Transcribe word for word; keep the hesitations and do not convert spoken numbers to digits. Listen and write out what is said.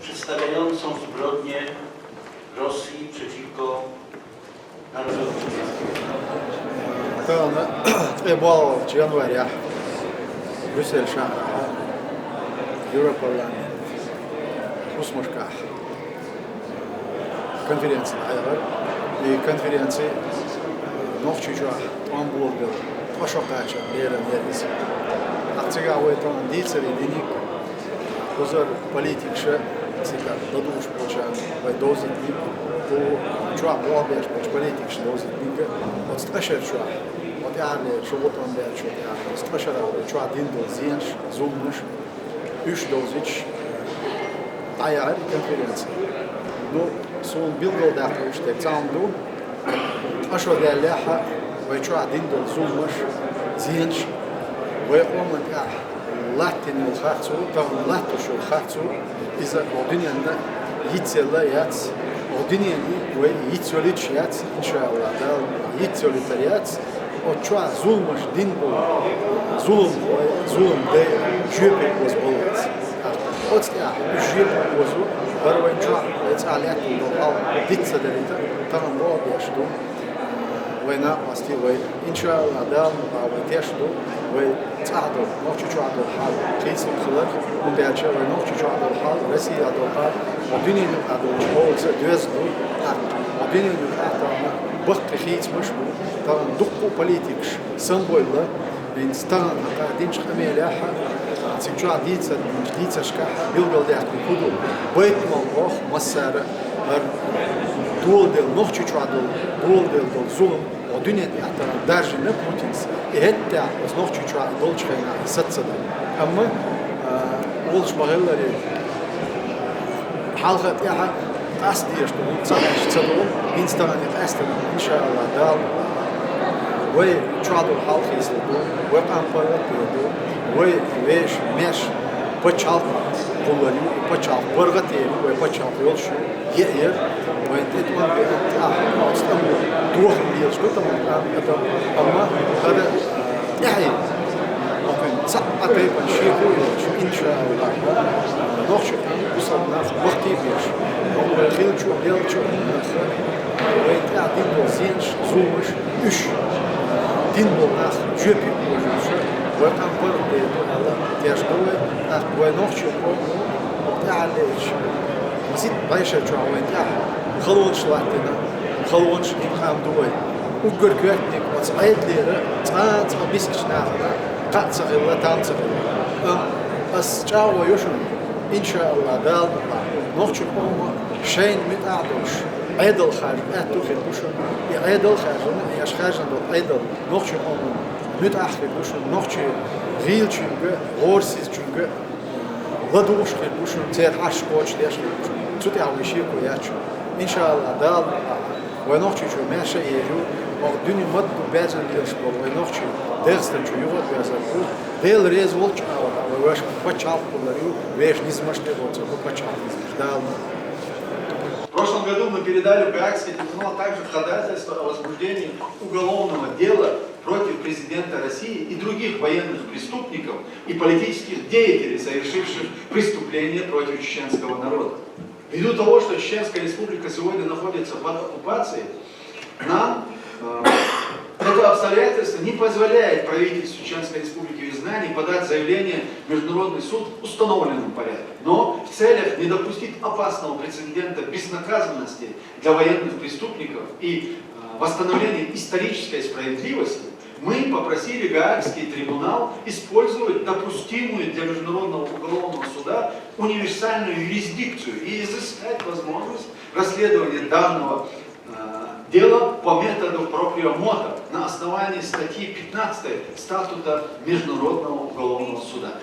przedstawiającą zbrodnie Rosji przeciwko narodowi. Тахана ткъе боалгӀача январехь Брюссель шахьарахь Европарламент хӀусамашкахь конференци дӀаяхьар. И конференци Нохчийчохь тӀом болабелла ткъа шо кхача лерина яр иза. ТӀаккха цигахь вай тахана дийцаре диниг, кхузара политикаша, цигахь ладугӀуш болчарна вай довзийтиниг, кху чохь болх беш болчу политикаша довзийтиниг, оцу ткъа шарахь, оцу тӀаьххьара шо гӀо тӀом баьллачул тӀаьхьа, оцу ткъа шарахь вай чохь дина долу зенаш, зуламаш, уьш довзуьйтуш дӀаяхьар и конференци. Ну, суна билгалдаккха лууш дерг цхьа хӀума ду, ткъа шо даьллехь а вай чохь дина долу зуламаш, зенаш, вай къоман тӀехь латтийна йолу харцо, тахана латтош йолу харцо, иза оха дуьненна йицъелла яц, оха дуьненна вай йицъеллача яц, иншааллахӀ, Дала йицъеллийтар яц. Оцу чохь зуламаш дина болу, зулам, зулам дай жоьпе оза боллац. Оцу тӀехь уьш жоьпе озо, хӀара вайн чохь вай цӀа лаьттина долу хьал диц ца далийта, тахана боху беш ду. Вай накъостий вай, иншааллахӀ, Дала мукъ лахь вай теш ду, вай цӀахь долу, Нохчийчохь долу хьал кхийсалуш хилар, хӀунда аьлча вай Нохчийчохь долу хьал, Россехь долу хьал, дуьненан юкъахь долчу хьолаца доьзна ду, тӀаккха дуьненан юкъахь тахана баккхий хийцамаш бу, тахана дуккха а политикаш самабевлла, хӀинца тахана хьалха динчу къамелехь а, цига чохь дийцар, динчу дийцаршкахь а билгалдаьккхина хӀун ду, байтамал боху массара а, хӀара доладелла, Нохчийчохь долу, доладелла долу зулам, оха дуьненна тӀехь тахана даржийна Путинца, и хӀетахь оцу Нохчийчохь долчу хенахь и саца ца дара. Амма, а, олуш ма-хиллара, хьалха а тӀаьхьа а къастадеш ду, ца хьаьжча ца долу, хӀинца тахана и къаьстина, иншааллахӀ, Дала вай чохь долу хьал хийцалур ду, вай къам паргӀат а ду, вай вешан, маьрша пачхьалкх кхоллар ю, и пачхьалкх паргӀат а ю, вай пачхьалкх йолуш ю, еа яр, вайн тӀе тӀом беана тӀехь оцу тӀамо дохам лелаш ду тахана адам, амма хӀара тӀаьхье, цхьа а тайпана шеко а йолуш, иншааллахӀ, нохчийн къам бусалба нах бахкийбеш, хӀокху вай хиллачо, леллачо нах, вайн тӀехь дина долу зенаш, зуламаш, уьш дина болу нах жоьпе озуьйтуш, вай къам паргӀатдер ду аьлла, теш ду вай, тӀаккха вай нохчийн къомо тӀаьхьарлерчу масийтта бӀешар чохь вайн тӀехь халонаш латтийна, халонаш дина къам ду вай. Уггар коьртаниг оцу Ӏедалера цкъа а цкъа мискачу нахана кхаъ ца хилла, там ца хилла. Амма ас чӀагӀо йо шуна, иншааллахӀ, Дала мукъ лахь, нохчийн къомо шайна муьтӀахь а долуш, Ӏедал харжа аьтту хир бу шуна. И Ӏедал хаьржина, и аша хаьржина долу Ӏедал нохчийн къомана муьтӀахь хир бу шуна, нохчийн гӀийлачуьнга, гӀорасизчуьнга ладугӀуш хир бу шуна, церан хьашт кхочушдеш хир бу шуна. Цу тӀехь вай шеко яц шуна. ИншааллахӀ, Дала мукъ лахь, вай Нохчийчоь маьрша а эр ю, оха дуьне ма-дду берзан лелаш болу вай нохчий ДегӀастан чу юха а доьзар ду. Дела реза волчу агӀор вай вешан пачхьалкх кхоллар ю, вешан низамаш тӀе а боцур ду, пачхьалкх низамаш. Дала мукъ лахь. В прошлом году мы передали в Гаагский трибунал также ходатайство о возбуждении уголовного дела против президента России и других военных преступников и политических деятелей, совершивших преступления против чеченского народа. Ввиду того, что Чеченская Республика сегодня находится под оккупацией, нам э, это обстоятельство не позволяет правительству Чеченской Республики Вьетнаме подать заявление в Международный суд в установленном порядке. Но в целях не допустить опасного прецедента безнаказанности для военных преступников и э, восстановления исторической справедливости, мы попросили Гаагский трибунал использовать допустимую для Международного уголовного суда универсальную юрисдикцию и изыскать возможность расследования данного э, дела по методу проприо мото на основании статьи пятнадцатой Статута Международного уголовного суда.